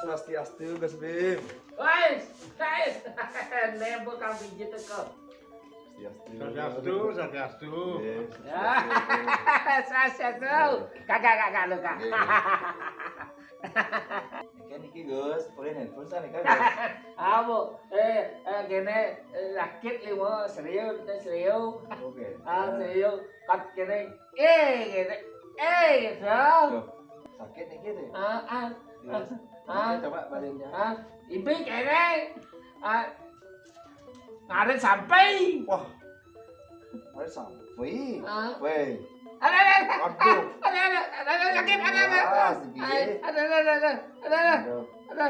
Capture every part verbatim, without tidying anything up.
Swastiastu, Gus Bim. Wes, guys. Nembok kang biji teko. Swastiastu. Swastiastu, swastiastu. Nggih, ya, swastiastu. Swastiastu. Kagak, kagak, lu, Kak. Nggih. Iki niki, Gus, boleh nelpon sana, Kak, Gus? Apa? Eh, eh, kene, eh, sakit limo, serius, serius. Oke. Ah, serius. Kat kene. Eh, kene. Eh, gitu. Loh, sakit niki tuh. Ah, ah. Gus, ah, coba badannya. Ah, ibi kene. Ah, ngaret sampai. Wah. Ngaret sampai. Ah. Weh. Ada, ada, ada. Waduh. Ada, ada, ada, ada, sakit, ada, ada. Wah, sedih. Ada, ada, ada, ada, ada. Aduh. Ada.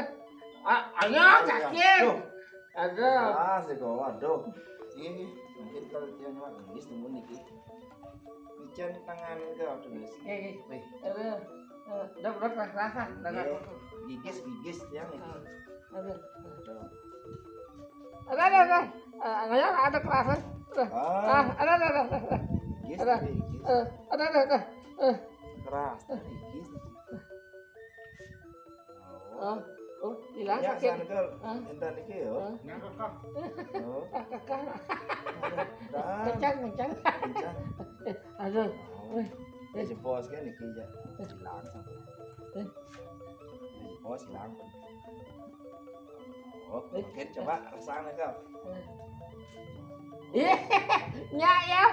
Ah, ayo, ayo, sakit. Tuh. Ada. Ah, sih kok, waduh. Ini mungkin kalau dia nggak nangis, temen niki. Ican tangan ke, waduh, nangis. Eh, eh. Weh. Ada. Eh, udah, udah, keras, keras, ah. Udah, iya. Udah. Gigis, gigis, ya, nih. Ah. Ada. Tuh. Ada, ada, ada. Eh, nggak ada, ada kerasan. Ada. Ah. Ah, ada, ada, ada, ada. Yes, ada. Yes. Eh, ada, ada, ada. Eh. Keras, ada, yes. Oh. Oh, hilang ya, sakit. Sangkel. Ah. Enten iki ya. Ah. Nggak kekeh. Oh. Ah, kekeh. Dah. Kencang, kencang. Kencang. Aduh. Oh. Eh. Ya, jebos kan iki ya. Hilang. Eh. Ya, jebos hilang. Oh, mungkin coba rasanya, Kak. Iya, nyak ya.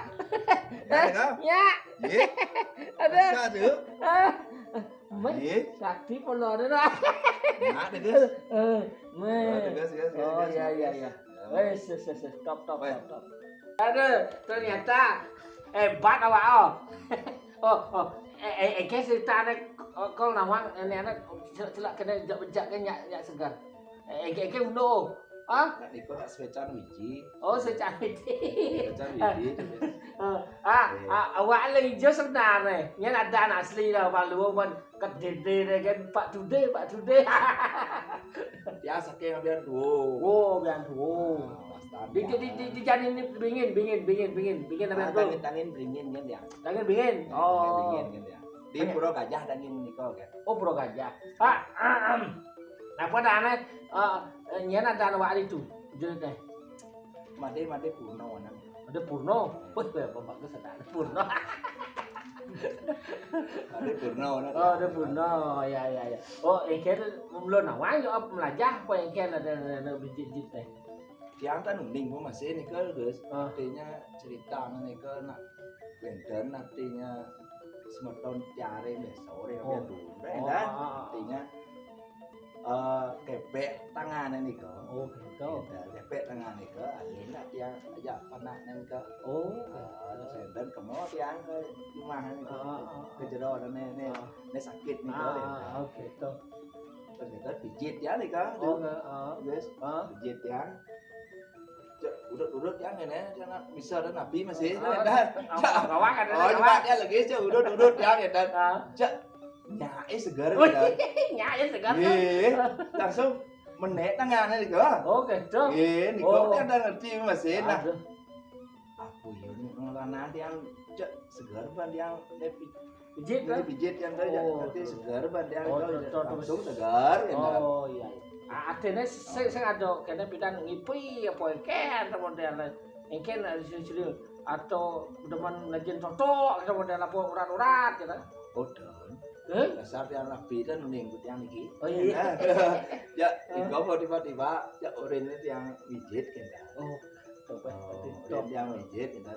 Nyak, Kak? Nyak. Iya. Aduh. Rasa tuh. Ah. Meh, iya. Tadi polone dah. Nah, tegas. Eh, meh. Oh, tegas, tegas, tegas, oh, tegas, iya, iya, tegas. Iya. Wes, wes, wes, wes. Top, top, wes, top, top. Aduh, ternyata hebat awak, oh. Oh, oh. Eh, eh, eh, kayak ceritanya, oh, kalau nawang, ini anak celak-celak kena jejak-jejak kan nyak, nyak segar. Eh, eh, eh, eh, uno. Ah? Nak ikut tak sepecan wiji. Oh, sepecan wiji. Sepecan wiji. Eh, ah, eh. Ah, awak lagi hijau sebenarnya. Ini ada anak asli lah, Pak Luo pun kedede deh kan. Pak Dude, Pak Dude. Ya, saking biar duo. Oh, biar duo. Ah, mas tadi. Di, di, di, di, di janin ini bingin, bingin, bingin, bingin, bingin, ah, apa tuh? Tangin, tangin beringin kan ya. Tangin bingin. Tangin, oh, beringin kan ya. Di Pura Gajah tangin menika kan. Oh, Pura Gajah. Pak, ahem. Napa dah aneh? Eh, eh, nyen ada anu wali tu. Jujur deh. Made, Made Purno nang. Made Purno. Wih, bapak ke sana ada Purno. Made Purno nang. Oh, ada Purno. Ya, ya, ya. Oh, engker belum nawang yo melajah apa engker ada, ada, ada bijit-bijit teh. Tiang kan uning, Bu, masih nika, Gus. Ah. Artinya cerita nika nak wenten, artinya semeton tiare besore, oh, biar dulu, oh, kan? Ah, ah, ah. Artinya, eh, kepek tangane nika. Oh, gitu. Gitu, kepek tangane nika, akhirnya tiang ajak anak nika. Oh, ah, gitu. Terus wenten kemo tiang ke rumah nika, ah, ah, ah, ke jero, ne, ne, ah, ne sakit nika, ah, gitu. Oh, gitu. Terus kita pijit ya nika. Oh, tuh. Enggak, ah. Guys, ah, pijit ya. Cek, udut-udut ya ngene, jangan bisa ada nabi masih. Ah, dah. Apa, kawan ada, oh, kawan. Cuma dia lagi, cek, udut-udut ya ngene. Ah. Cek, nyai segar, wih, gitu. Nyai segar tuh. Iya, langsung menek tangannya gitu. Oh, gitu. Iya, niku, oh, dia ada ngerti masih. Nah. Aduh. Aku yo ngelarang tiang, cek, segar ban tiang nepi. Pijit, kan? Pijit tiang tadi, oh, ngerti segar ban tiang, oh, cek, cek, cek, langsung segar, gitu. Oh, iya, iya. Ah, adene sing, sing ada kene pidan ngipi apa engken modele. Engken, eh, serius. Atau demen nejen totok, atau model apa urat-urat, gitu. Oh, dan. Eh? Dasar tiang rapi kan mending tiang niki. Oh, iya. Ya, tiba-tiba, ya, orang ini tiang pijit, gitu. Oh. Coba, oh, aduh, dia, dia mijit, gitu.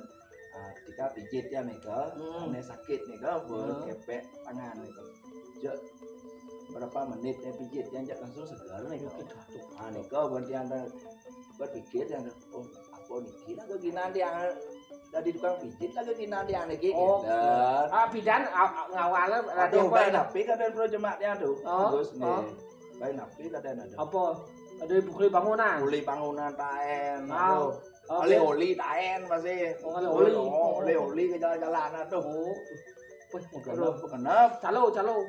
Ah, ketika pijit ya, nika, hmm, ane sakit, nika, hmm, kepek tangan, nika. Cek, berapa menit ya pijit, yang cek langsung segar, nika. Oke, tuh. Ah, nika, buat yang ada berpikir, yang ada, oh, apa niki, lah, keginan yang dari tukang pijit, lah, keginan yang niki, oh, gitu. Ah, pidan, ah, ah, ngawal, aduh, apa baik, ya? Tapi kadang pro jemak dia tuh. Oh, terus, oh, nih. Baik, tapi kadang ada. Apa? Ada kuli bangunan. Kuli bangunan taen. Ah. Aduh. Oke. Oli-oli taen masih. Oh, oli-oli. Oh, oli-oli ke jalan-jalan, aduh. Oh. Wih, aduh, kenapa? Calo, calo.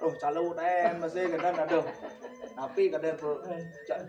Oh, calo taen masih, kadang, aduh. Tapi kadang pro-, eh, cek,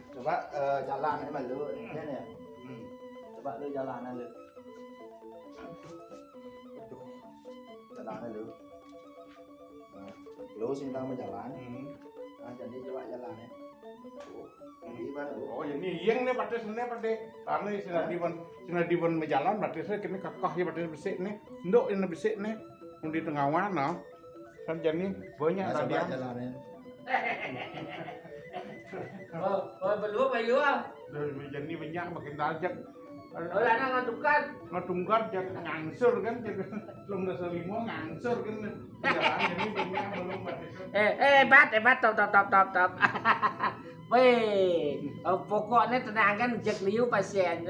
Coba eh, jalan aja malu, ya nih. Hmm. Coba lu jalan aja. Aduh. Jalan aja lu. Nah, lu sih tang jalan. Hmm. Nah, jadi coba jalan ya. Jadi baru. Oh, ini yang nih pada sini pada karena sinadi pun sinadi pun berjalan berarti saya kena kakak ya berarti besik nih. Nduk ini besik nih. Mun di tengah wana kan jadi banyak nah, tadi. Coba jalanin. Oh, oh, belum ayo ah. Jadi banyak makin tajam. Oh, anak ngatungkat. Ngatungkat jadi ngangsur kan jadi belum rasa lima ngangsur kan. Jalan ini banyak belum berarti. Eh, eh, hebat, hebat, top, top, top, top, top. Weh, eh, pokoknya tenang kan, cek liu pasien.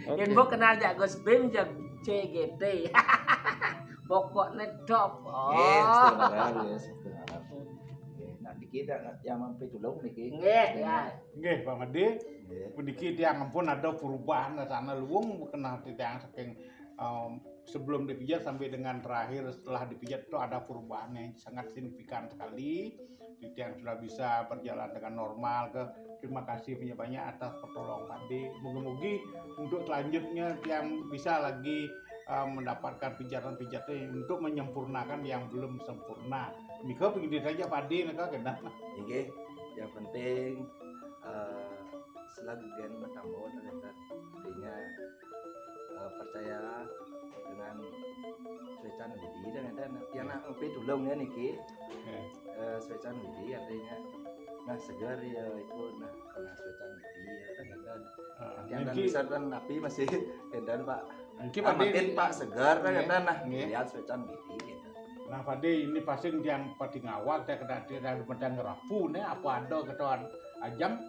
Oke. Yang bu kenal jak Gus Bim, jak C G T. Pokoknya top. Oh. Yes, terima kasih, yes, terima kasih. Oke, nah, niki dah yang mampir dulu niki. Nggih, ya. Nggih, Pak Made. Nggih. Puniki tiang ampun ada perubahan ke sana luwung kenal tiang saking em, sebelum dipijat sampai dengan terakhir setelah dipijat itu ada perubahan yang sangat signifikan sekali. Jadi yang sudah bisa berjalan dengan normal ke terima kasih banyak-banyak atas pertolongan Pak D. Moga-mogi untuk selanjutnya yang bisa lagi eh, mendapatkan pijatan-pijatan untuk menyempurnakan yang belum sempurna. Nika begini saja Pak D, nika kena. Nggih, yang penting eh, selagi gen bertambah ternyata artinya eh, percaya dengan Suecan Widi dan ada yang nak ngopi dulu ya niki. Eh, Suecan Widi artinya nah segar ya itu nah karena Suecan Widi ya kan ada yang dan bisa dan tapi masih dan Pak. Mungkin ah, makin Pak segar kan ada nah lihat Suecan Widi gitu. Nah, Pak D ini pasti yang pada ngawal saya kena dia dari medang rapu nih apa ada ketahuan ajam.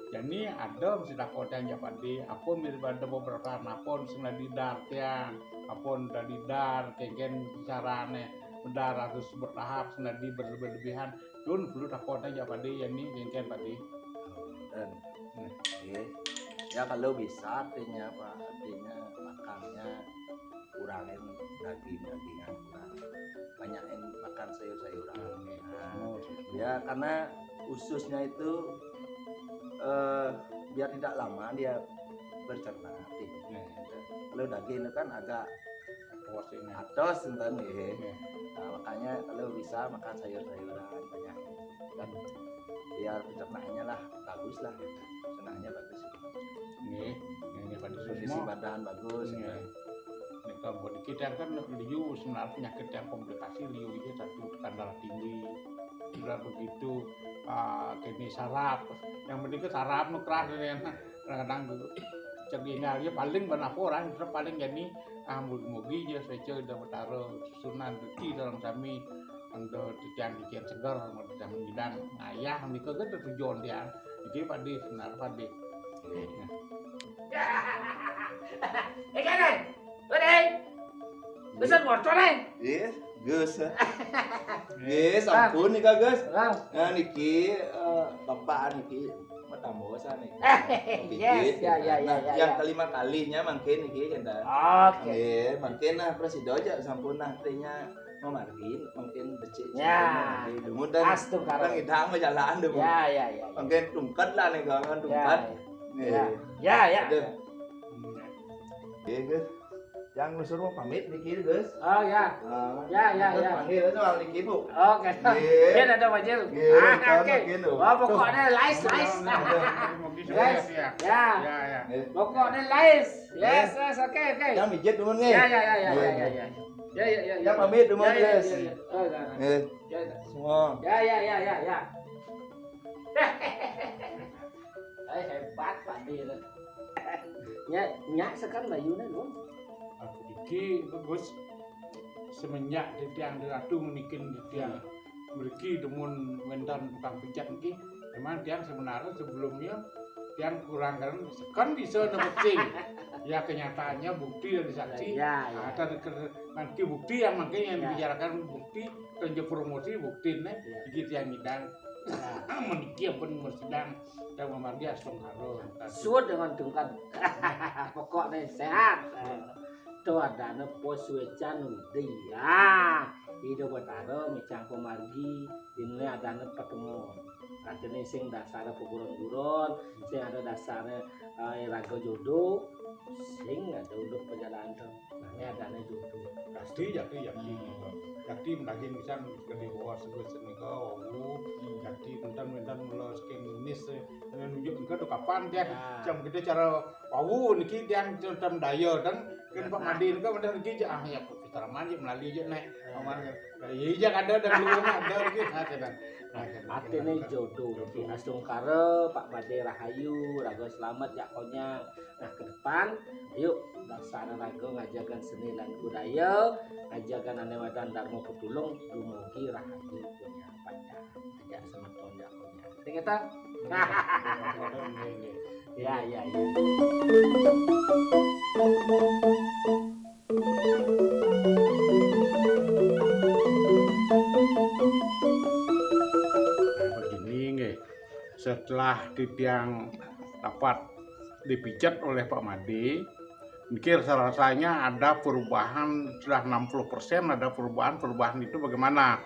Jadi ada mesti dapat yang Pak D. Apa mirip ada beberapa napon sing dari dar tiang, apa dari dar kengken carane medar harus bertahap sing dari berlebihan. Dun perlu dapat yang Pak D ya ini kengken Pak D. Dan ya kalau bisa artinya apa artinya makannya kurangin daging-dagingan kurang banyakin makan sayur-sayuran nah, ya karena ususnya itu eh, biar tidak lama dia bercerna artinya kalau daging itu kan agak atos enten ya nah, makanya kalau bisa makan sayur-sayuran banyak kan biar pencernanya lah bagus lah pencernanya bagus Nggih, nggih Pak Kondisi Suksma. Badan bagus. Nggih. Nek Kalau buat kita kan liu sebenarnya penyakit yang komplikasi liu itu satu tekanan darah tinggi. Sudah begitu ah, kini saraf. Yang penting ke saraf nu keras ni kan. Kadang-kadang tu. Cek dia paling banapo orang terus paling jadi ah mugi-mugi je seca da betara susunan rezeki dalam sami ando titian titian seger mau titian bidang ngayah nika ke tujuan dia. Jadi padi senar padi. Eh, Karen. Karen. Pesan motor eh. Yes, Gus. Yes, ampun nih Gus. Bang. Nah niki eh, bapak niki mau tambah sana niki. Yes, ya ya ya Nah, ya. yang ya. kelima kalinya mungkin niki kita. Oke. Nggih, mungkin nah presido aja sampun nah artinya memargi mungkin becik. Ya. Dumun dan Astungkara. Tang idang jalan deh. Ya ya ya. Ya. Mungkin tungkat lah nih kan Ya. tungkat. Nggih. Ya ya. Ya. Aduh. Nggih, Gus. Yang nusur mau pamit niki, Gus. Oh ya. Ah, Ya, ya, ya. Panggil soal niki, Bu. Oke. Nggih. Dia ada wajil. Nggih, Ah, kan oke. mungkin, Bu. Wah, pokoknya nice nice. Guys, ya. Ya. Ya, ya. Nggih. Pokoknya nice. Yes, yes, oke oke. Yang mijit dumun nggih. Ya ya ya ya Nggih. Ya ya ya. Ya ya ya. Yang pamit dumun, Ya ya Gus. ya. Oh, ya. Nggih. Ya ya. Semua. Ya ya ya ya ya. Hai hebat Pak Dir. Nya nya sekarang bayunan dong. Aku iki Gus semenjak titiang ratu menikin titiang mriki demun wénten tukang pijat niki. Memang tiang sebenarnya sebelumnya tiang kurang kan kan bisa nebet sing. Ya kenyataannya bukti dari saksi. Ya ya. Ada ke- nanti bukti yang makanya yang Ya. dibicarakan bukti kerja promosi bukti nih Ya. iki tiang ngidang meniki pun sedang dan memargi astungkara. Suwun dengan tungkat. Pokoknya sehat. Tuh adana pos wecan undi. Ah, Ida Betara micang pemargi dine adana petengon. Artine sing dasare peguron-guron, sing ada dasare eh, raga jodo, sing ada uluk perjalanan tuh. Nah, ini adana jodo. Yakti, yakti, yakti. Yakti mendaging pisan gede bawah sebut senika wawu. Yakti tentang tentang mula saking nis nunjuk nika tuh kapan dia Ya. jam gede cara wawu niki dia tentang daya kan kan Pak Madi nika bener niki aja ah ya kita raman aja melalui aja nek aman kan iya aja ada ada dulu ada lagi nah kan Artine jodo iki astungkara Pak Made rahayu, raga selamat jak konyang. Nah, ke depan ayo dasar raga ngajakan seni lan budaya, ngajakan ane wadan dharma petulung dumugi rahayu konyang panjang. Ajak semeton jak konyang. Sing kita? Ya, ya, ya. Nah, begini nggih. Setelah titiang dapat dipijat oleh Pak Made, niki rasa-rasanya ada perubahan sudah enam puluh persen ada perubahan. Perubahan itu bagaimana?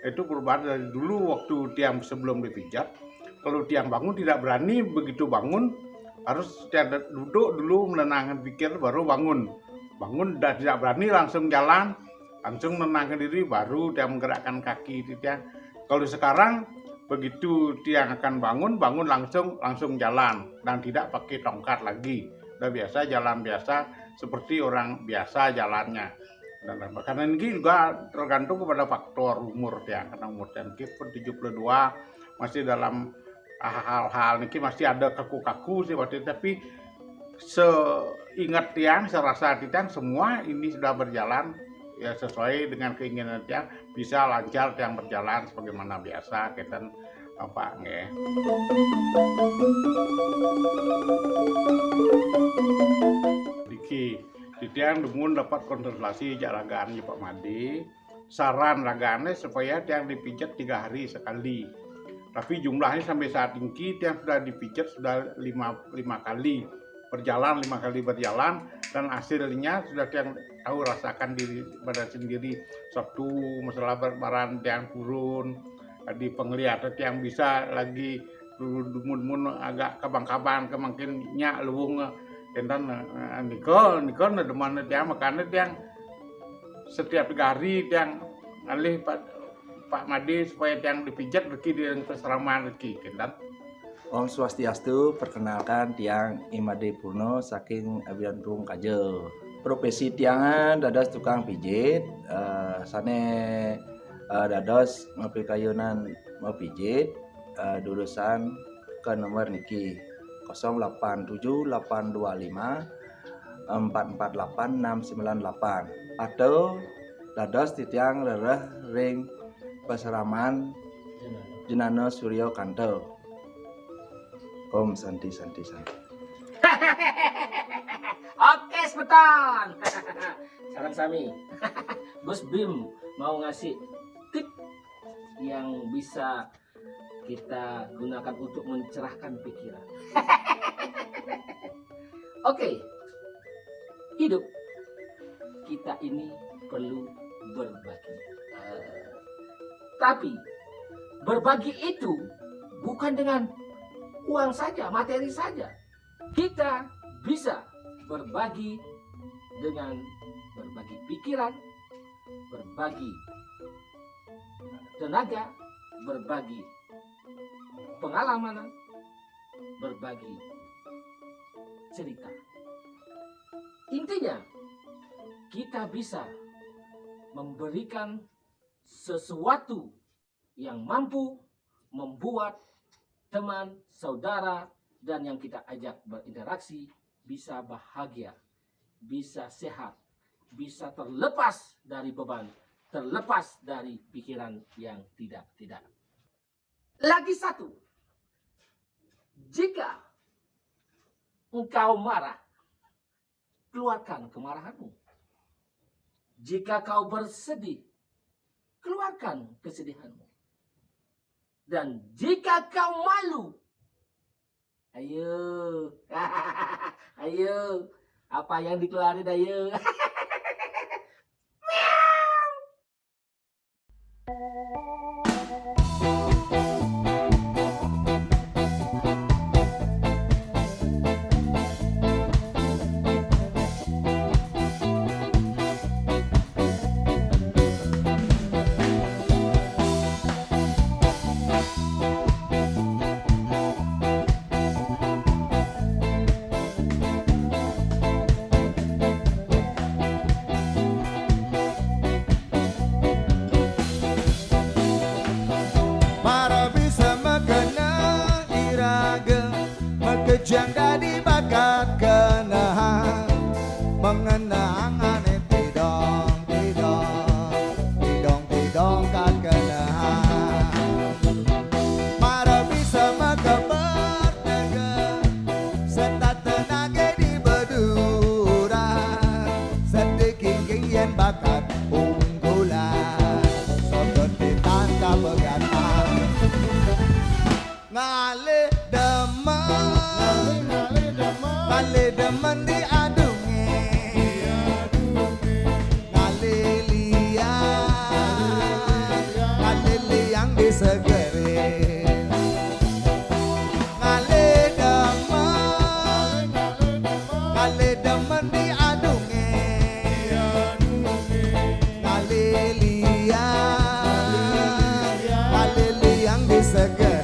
Itu perubahan dari dulu waktu tiang sebelum dipijat. Kalau tiang bangun tidak berani begitu bangun, harus tiang duduk dulu menenangkan pikir baru bangun. Bangun dah tidak berani langsung jalan, langsung menenangkan diri baru tiang menggerakkan kaki itu tiang. Kalau sekarang begitu tiang akan bangun, bangun langsung langsung jalan dan tidak pakai tongkat lagi. Udah biasa jalan biasa seperti orang biasa jalannya. Dan karena ini juga tergantung kepada faktor umur tiang. Karena umur tiang pun tujuh puluh dua masih dalam hal-hal niki masih ada kaku-kaku sih waktu itu, tapi seingat tiang, serasa tiang semua ini sudah berjalan ya sesuai dengan keinginan tiang, bisa lancar tiang berjalan sebagaimana biasa keten Bapak nggih. Niki titiang dumun dapat konsultasi jak ragaan Pak Made. Saran ragane supaya tiang dipijat tiga hari sekali. Tapi jumlahnya sampai saat ini tiang sudah dipijat sudah lima, lima kali berjalan, lima kali berjalan dan hasilnya sudah tiang tahu rasakan diri pada sendiri. Sabtu masalah barang tiang turun di penglihatan tiang bisa lagi dumun-dumun agak kabang-kabang ke makin nyak luwung enten eh, nika nika demen tiang makanya tiang setiap tiga hari tiang alih Pak Pak Made supaya tiang dipijat rezeki di peseraman rezeki kenten. Om Swastiastu, perkenalkan tiang Imade Purno saking Abiantung Kaja. Profesi tiang dados tukang pijit, eh, sane, eh, dados mapikayunan mapijit, eh, durusang ka nomor niki, kosong lapan tujuh lapan dua lima empat empat lapan enam sembilan lapan, atau dados titiang rereh ring pasraman Jenana Surya Kanta. Om Santi, Santi, Santi. Oke, semeton. Sareng sami. Gus Bim mau ngasih tip yang bisa kita gunakan untuk mencerahkan pikiran. Oke, hidup kita ini perlu berbagi. Eh, tapi berbagi itu bukan dengan uang saja, materi saja. Kita bisa berbagi dengan berbagi pikiran, berbagi tenaga, berbagi pengalaman, berbagi cerita. Intinya, kita bisa memberikan sesuatu yang mampu membuat teman, saudara, dan yang kita ajak berinteraksi bisa bahagia, bisa sehat, bisa terlepas dari beban, terlepas dari pikiran yang tidak-tidak. Lagi satu, jika engkau marah, keluarkan kemarahanmu. Jika kau bersedih, keluarkan kesedihanmu. Dan jika kau malu, ayo, ayo, apa yang dikeluarin, ayo. Mara bisa makena iraga, makejang dadi bakat kenehan, mengenang ane tidong, tidong, tidong, tidong kat kenehan. Mara bisa makabar tega, setata nage di beduran, sedikit yen bakat unggulan, seperti tangkap pegat. Ngalih demen, ngalih demen diadunge, ngalih liang, ngalih liang disegere. Ngalih demen, ngalih demen diadunge, ngalih liang, ngalih liang disegere.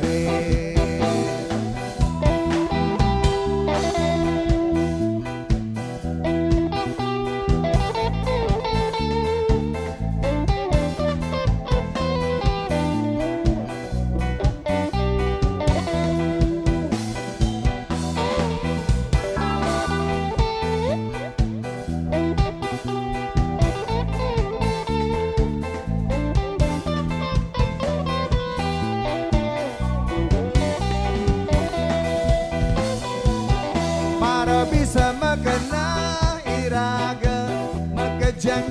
Mara bisa makena iraga, makejang